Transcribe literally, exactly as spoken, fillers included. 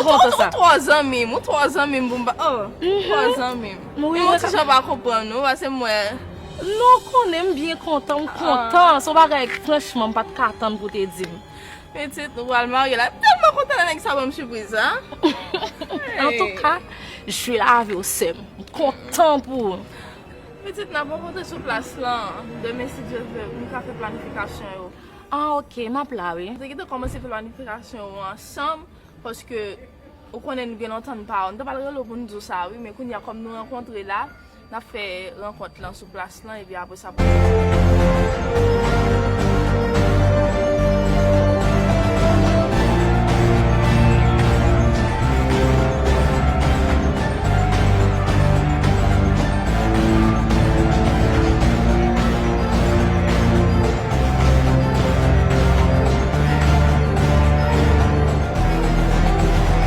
Ou twò zanmi m, ou twò zanmi m pou m pa. Oh, ou twò zanmi m. Wi, mwen ti jan pa konprann ou, paske m wè. Non, ou konnen m byen kontan, m kontan. Se yon bagay, franchman, m pa t ka tann pou te di m. Pitit, nou pral marye la. M tèlman kontan lè nèg sa ban m sipriz sa. Antouka, jwe la avè w, sè m. M kontan pou ou. Pitit, n ap rankontre sou plas lan. Demen, si Dye vle, nou ka fè planifikasyon yo. Ah, ok, m ap la, wi. Nou te gentan kòmanse fè planifikasyon yo ansanm, paske ou konnen nou gen lontan n pa wè. Nou te pral rele w pou n di w sa, wi, men kounye a, kòm nou rankontre la, n ap fè rankont lan sou plas lan, epi apre sa, pou